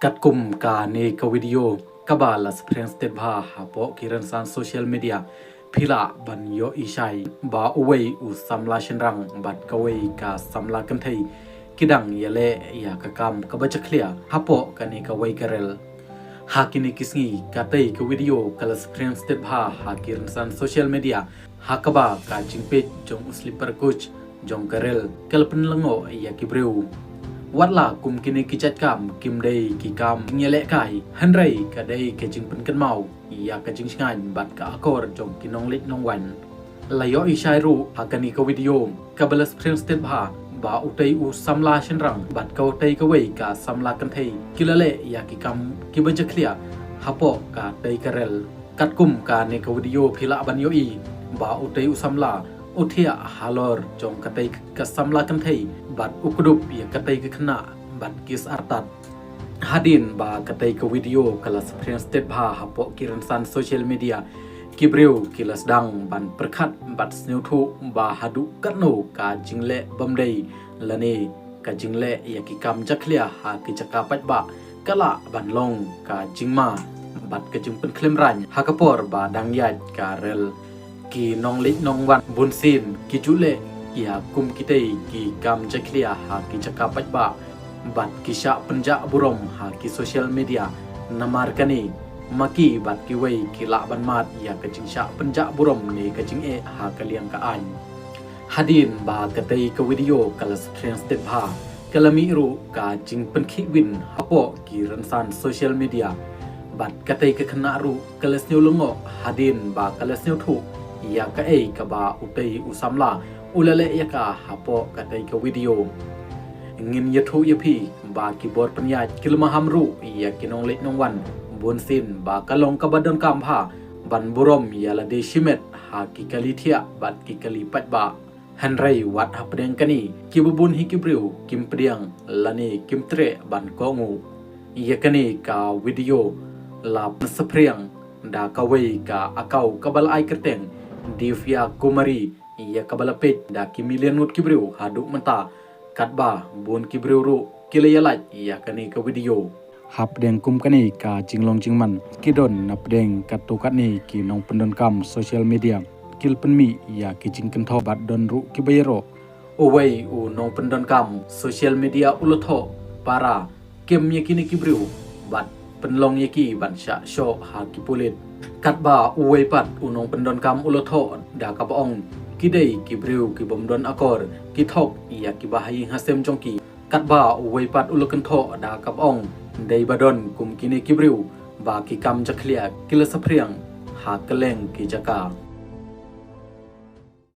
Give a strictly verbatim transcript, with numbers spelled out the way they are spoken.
Katkum kane ka video kaba la spread stet bha hapoh ki rynsan social media, phi lah ban ïohi shai ba uwei u samla shynrang bad kawei ka samla kynthei ki dang ïaleh ïa ka kam kaba jakhlia hapoh kane kawei ka rel. Ha kine ki sngi katei ka video ka la spread stet bha ha ki rynsan social media, ha kaba ka jingpeit jong u sleeper coach jong ka rel ka la pynlyngngoh ïa ki briew. Wat la kum kine ki jait kam kim dei ki kam jingïalehkai, hynrei ka dei ka jingpynkynmaw ïa ka jingshngaiñ bad ka akor jong ki nongleit nongwan. La ïohi shai ruh ha kane ka video kaba la spread stet bha ba utei u samla shynrang bad ka utei kawei ka samla kynthei ki la leh ïa ki kam kiba jakhlia hapoh katei ka rel. Katkum kane ka video phi lah ban ïohi ba utei u samla u thiah halor jong katei ka samla kynthei bad u kdup ïa katei ka khynnah bad ki sah artat. Hadien ba katei ka video ka la spread stet bha hapoh ki rynsan social media, ki briew ki la sdang ban pyrkhat bad sngewthuh ba haduh katno ka jingleh bym dei lane ka jingleh ïa ki kam jakhlia ha ki jaka paidbah ka lah ban long ka jingma bad ka jingpynkhlem raiñ ha ka por ba dang ïaid ka rel. Ki nongleit nongwan bunsien ki ju leh ïa kum kitei ki kam jakhlia ha ki jaka paidbah bad ki shah pynjah burom ha ki social media. Namar kane ma ki bad kiwei ki lah ban mad ïa ka jingshah pynjah burom ne ka jingeh ha ka liang ka aiñ. Hadien ba katei ka video ka la spread stet bha, ka la mih ruh ka jingpynkhih win hapoh ki rynsan social media. Bad katei ka khynnah ruh ka la sngewlyngngoh hadien ba ka la sngewthuh ïa kaei kaba utei u samla u la leh ïa ka hapoh katei ka video. Ngin ïathuh ïa phi ba ki bor pynïaid ki la maham ruh ïa ki nongleit nongwan bunsien ba ka long kaba donkam bha ban burom ïa lade shimet ha ki kali thiah bad ki kali paidbah. Hynrei wat hapdeng kane, kiba bun hi ki briew kim pdiang lane kim treh ban kohnguh. Ïa kane ka video la pynsaphriang da kawei ka account kaba la ai kyrteng Divya Kumari, ïa kaba la peit da ki million ngut ki briew haduh mynta. Katba bun ki briew ruh ki la ïalait ïa kane ka video. Hapdeng kum kane ka jinglong jingman, ki don napdeng katto katne ki nongpyndonkam social media ki la pynmih ïa ki jingkynthoh bad don ruh kiba ïaroh. Uwei u nongpyndonkam social media u la thoh para kem ïa kine ki briew bad pynlong ïa ki ban shah shoh ha ki pulit. Katba uwei pat u nongpyndonkam u la thoh da kaba ong ki dei ki briew ki bym don akor, ki thok ïa kiba ha ïing ha sem jong ki. Katba uwei pat u la kynthoh da kaba ong dei ba don kum kine ki briew ba ki kam jakhlia ki la saphriang ha kylleng ki jaka.